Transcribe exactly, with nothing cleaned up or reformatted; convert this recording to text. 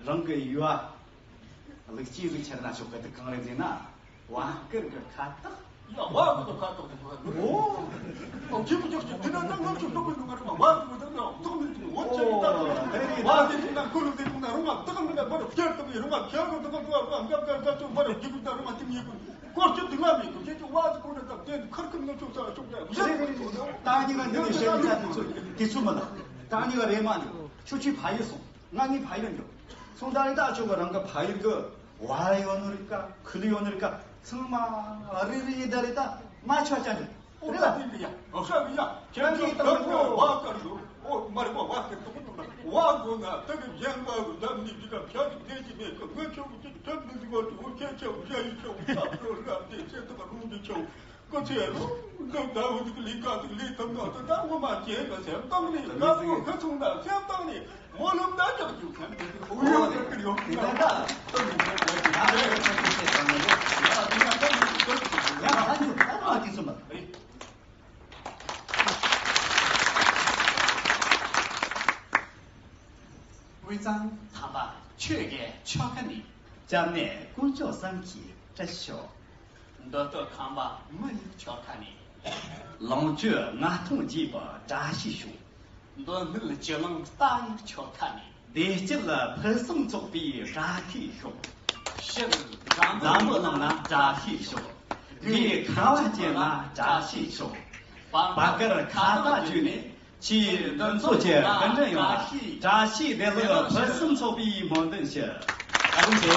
རང་གི་ཡུལ་བ། ལུག་སྐྱེས་ཟིག་ཁྱེར་ན་ཆོག་གི། དེ་གང་རེད་ཟེར་ན། བ་སྐུར་གི་ཁ་བཏགས། ཡ། བ་སྐུར་གི་ཁ་བཏགས་དེ་ཁོ་ན། ཨོ། ཨོ། ཁྱེད་ཀྱི་ཅག་ཅག་དེ་ན་ན་ང་ཚོ་ལྟོགས་པའི་ནང་ང་རུང་བ་སྐུར་གི་ད་ན་ལྟོགས་མི་འདུག་འོ་ཅག་ཡིན་ད། ཨོ། དེ་རེད་ད། བ་དེ་ཚོ་ན་ཁོ་ལུག་དེ་ཚོ་ན་རུང་བ་སྟག་མི་ན་བར་བསྐྱར་དུ་མི་རུང་བ་ཁྱེད་ཀྱི་ད་ག་ཚོ་བར་རྒྱུག་ད་རུང་བ་དེ་མི་ཡེ་གོ། སྐོར་སྐྱོད་དུ་ང་མི་འདུག་ཁྱེད་ཀྱི་བ་ཚོ་ཁོ་ན་ད་དེ་ཁར་ཁུར་ང་ཚོ་ད་ཅོག་ད་རེད་རེད། ད་ཉི་མ་འདི་ནས་བཤད་ཡིན་ད། དེ་ཚོ་དེ་ཚོ་མ་ལ། ད་ཉི་མ་རེད་མ་འདུག་ཁྱོད་ཆོས་ཕ་ཡུལ་སོང་། ང་ངའི་ཕ་ཡུལ་འགྲོ། སོང་ད་རེད། ད་ཁྱོད་ཀྱི་རང་གི་ཕ་ཡུལ་གི་བ་ཡོད་ནོ་རེད་ཀ་ཁུ་ལི་ཡོད་ནོ་རེད་ཀ་ཚང་མ་རེ་རེ་ཡིན་ད་རེད། ད་མ་ཆོག་ཅང་འགྲོ། ཨོ་རེད་ལ། ད་དེ་འདི་ཡ། ཨོ་ཤ་གི་ཡ། ཁྱེད་ཚོ་ད་ཁོ་བ་དཀར་འདུག་ཨོ་མ་རེད་པ། བ་དཀར་འདུག་ཁོ་ཐོག་ན་བ་དགོས་ན་ད་གི་གཞན་པ་གི་འདབས་ནི་འདི་ག་ཕྱག་གི་དེ་ཅི་མེད་གི། ངོ་ཆོག་གི་ཅི་ཐབས་མི་འདུག་ག་ཅི། ཨོ་ཁྱེད་ཆོག་གི་ཞ་ཡི་ཆོག་གི་ཐབས་ཆོག་ག་དེ་ཁྱེད་ཐུག་ག་རུང་གི་ཆོག་ཁོ་ཚོས་རུང་འདི་ལྟ་བུ་ཅིག་ལས་ཀ་ཅིག་ལས་ཐུབ་ན་ད་ངོ་མ་བྱས་པ་སེམས་གཏིང་ནས་དགའ་པོ་ཁ་ཚུགས་ན་སེམས་གཏིང་ནས་སྨོན་ལམ་ད་རྒྱག་རྒྱུ་སེམས་གཏིང་ནས་ཨུ་ཡོད་ཟེར་གི་ཡོད། དེ་ལྟར་ད་སྟོན་ནས་ཡང་ད་ཉུ་ད་མ་དེ་ཚོ་མ་རེད། དབུས་གཙང་དམ་པ་ཆོས་ཀྱི་ཆོལ་ཁ་ནས། སྐྱབས་གནས་དཀོན་མཆོག་གསུམ་གྱི་བཀྲ་ཤིས་ཤོག་མདོ་སྟོད་ཁང་པ་མི་ཡི་ཆོལ་ཁ་ནས། ལོངས་སྤྱོད་ལྔ་སྟོང་རྒྱས་པའི་བཀྲ་ཤིས་ཤོག་མདོ་སྨད་སྤྱི་གླིང་རྟ་ཡི་ཆོལ་ཁ་ནས། བདེ་སྐྱིད་ཕུན་སུམ་ཚོགས་པའི་བཀྲ་ཤིས་ཤོག་ཕྱིར་འཛམ་བུ་གླིང་ན་བཀྲ་ཤིས་ཤོག་དགེ་ཁ་བ་ཅན་ལ་བཀྲ་ཤིས་ཤོག་བར་སྐབས་ཁ་བཏགས་བརྒྱུད་ནས། ཆེས་འདུ་འཛོམས་ཀྱི་སྐུ་མགྲོན་ཡོངས་ལ་བཀྲ་ཤིས་བདེ་ལེགས་ཕུན་སུམ་ཚོགས་པའི་སྨོན་འདུན་ཞུ། ཨ་རུང་ཆེ།